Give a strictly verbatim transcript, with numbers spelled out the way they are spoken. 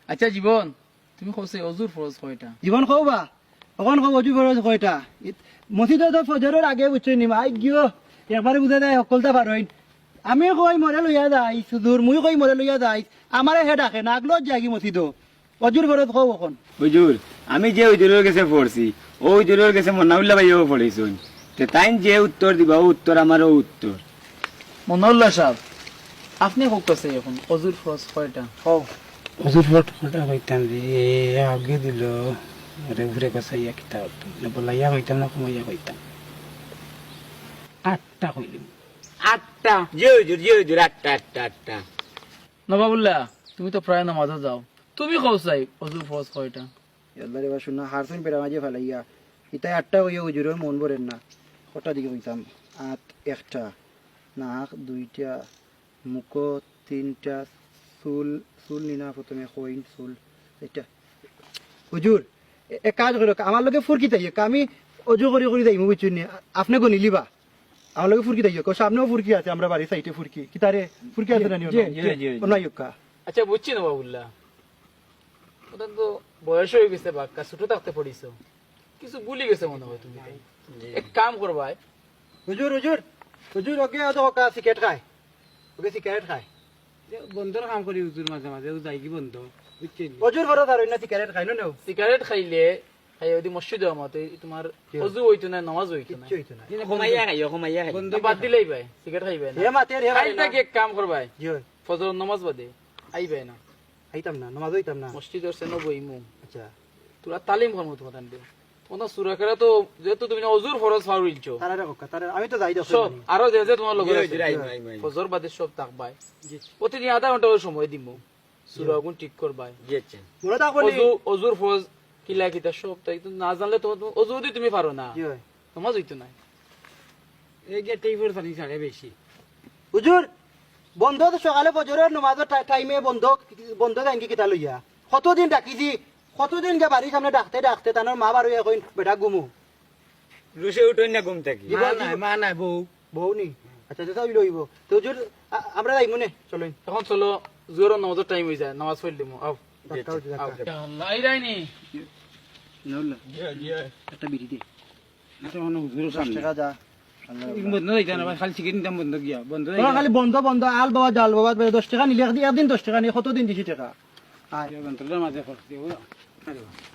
আচ্ছা জীবন, তুমি কও চাই অজুর ফরজ কয়টা? জীবন কও বা, অখন কও অজুর ফরজ কয়টা? ইত-, মসজিদো তো ফজরর আগে বুঝছো নি, মাইক গিয়া একবারে বুঝা যায় হক্কলতা পারইন। আমি কই মোরে লইয়া যাইছ হুজুর, মুই কই মোরে লইয়া যাইছ, আমারে হে ডাকে না, আগলো যাইগি মসজিদো। অজুর ফরজ কও অখন। হুজুর, আমি যে হুজুরর গেছে পড়ছি, অউ হুজুরর গেছে মনাউল্লাহ ভাইও পড়ছইন। তে তাইন যে উত্তর দিবা, অউ উত্তর আমার অউ উত্তর। মনাউল্লাহ সাব, আপনে কউক্কা চাই অখন, অজুর ফরজ কয়টা? কও। অজুর ফরজ কয়টা কইতাম রে, আগে দিল, ওরে ঘুরে কষাইয়া কিতা করতাম। না বলাইয়া কইতাম না কমাইয়া কইতাম। আটটা কইলিমু। আটটা? জি হুজুর, জি হুজুর, আটটা, আটটা, আটটা। নবাবুল্লাহ, তুমি তো প্রায় নামাজো যাও, তুমি কও চাই অজুর ফরজ কয়টা? ইয়াল্লা রে বা, হুনো, হারছইন পেটর মাঝে ফালাইয়া। ইতায় আটটা কইয়া হুজুরর মন ভরের না। কয়টা দিকে কইতাম? আত একটা, নাক দুইটা, মুখ তিনটা, চুল, চুল নি না, প্রথমে কইন চুল, এটা। হুজুর, এ-, এক কাজ করউক্কা, আমার লগে ফুরকিত আইউক্কা, আমি অজু করি করি যাইমু, বুঝছইন নি? আপনে গনিলিবা। আমার লগে ফুরকিত আইউক্কা, সামনেও ফুরকি আছে, আমরার বাড়ির সাইডে ফুরকি। কিতারে? ফুরকি আছে না নি? জি, জি, জি, জি। অনো আইউক্কা। আচ্ছা, বুঝছি নবাবুল্লাহ। অখন তো বয়স অইগেছে বাক্কা, ছোট থাকতে পড়ছো। কিছু ভুলি গেছো মনে অয় তুমি। জি। এক কাম করবায়। হুজুর, হুজুর, হুজুর, ওকে অউ তো হক্কা সিগারেট খায়। ওকে সিগারেট খায়। যে বন্দর কাম করি হুজুর মাঝে মাঝে, অউ যাইগি বন্দ, বুঝছইন নি? অজুর ফরজ আর অইন্য সিগারেট খায় না, নেও। সিগারেট খাইলে, খাইয়া যদি মসজিদো আমাতে, তুমার কিতা? অজু অইতো নায়, নামাজ অইতো নায়। কিচ্ছু অইতো নায়। কিন্তু কমাইয়া খাইও, কমাইয়া খাইও। বন্দ না, বাদ দিলাই ভাই, সিগারেট খাইবায় না। হে মাতের, হে খাই মাতের না। থাকি এক কাম করবায়। জি অয়। ফজর নামাজ বাদে আইবায় না। আইতাম না, নামাজ অইতাম না। মসজিদর সেনো বইমু। আচ্ছা। থুড়া তালিম করমু তুমার তানরে। তুমার সুরাকেরা তো, যেহেতু তুমি না অজুর ফরজ ফাউরিলছো। তারারে কউক্কা, তারারে, আমি তো যাই দেখো সব, মানে। আরো যে যে তুমার লগে জি, আছে। জি, রাইট, রাইট, রাইট। ফজর বাদে সব থাকবায়। জি। প্রতিদিন আধা ঘন্টা করি সময় দিমু। সুরাগুন ঠিক করবায়। জি, আচ্ছা। মনে থাকবো নি? অজু, অজুর ফরজ কিলা কিতা সব তাই তো না জানলে তো, তো অজু যদি তুমি পারো না, জি অয়। নামাজ অইতো নায়। এই যে টেইপর পানি ছাড়ে বেশি। হুজুর, বন্দ তো সকালে ফজরর নামাজর টা-, টাইমে বন্দ, বন্দ যাইনগি কিতা লইয়া? কতদিন ডাকিছি, কতদিন গিয়া বাড়ির সামনে ডাকতে ডাকতে তানর মা বারইয়া কইন, "বেটা ঘুমো।" রুশে উঠইন না ঘুম থাকি। মা নাই, মা নাই, বউ। বউ নি? আচ্ছা, যেতা অইলে অইবো। তে হুজুর, আ-, আমরা যাইমু নে, চলইন। অখন চলো, জোহরর নামাজর টাইম অইযায়, নামাজ পড়িলিমু, আও। ধাক্কা উঠে ধাক্কা। আও। ইয়া আল্লাহ, আইরায়নি। নাউল্লাহ। জি, জি। একটা বিড়ি দে। আচ্ছা, অনো হুজুরর সামনে। দশ টেকা যা। আল্লাহ। এই বন্দ যাইতা না, ভাই, খালি সিগারেট নিতাম বন্দ গিয়া, বন্দ যাইতা না। খালি বন্দ, বন্দ, আল বাবা, জাল বাবা, দশ টেকা নিলে একদিন, একদিন দশ টেকা নিলে কতদিন দিছি টেকা? আয়। ইয়া বন্দ, মাঝে খরচ দিও, বুঝো? আরে বাবা।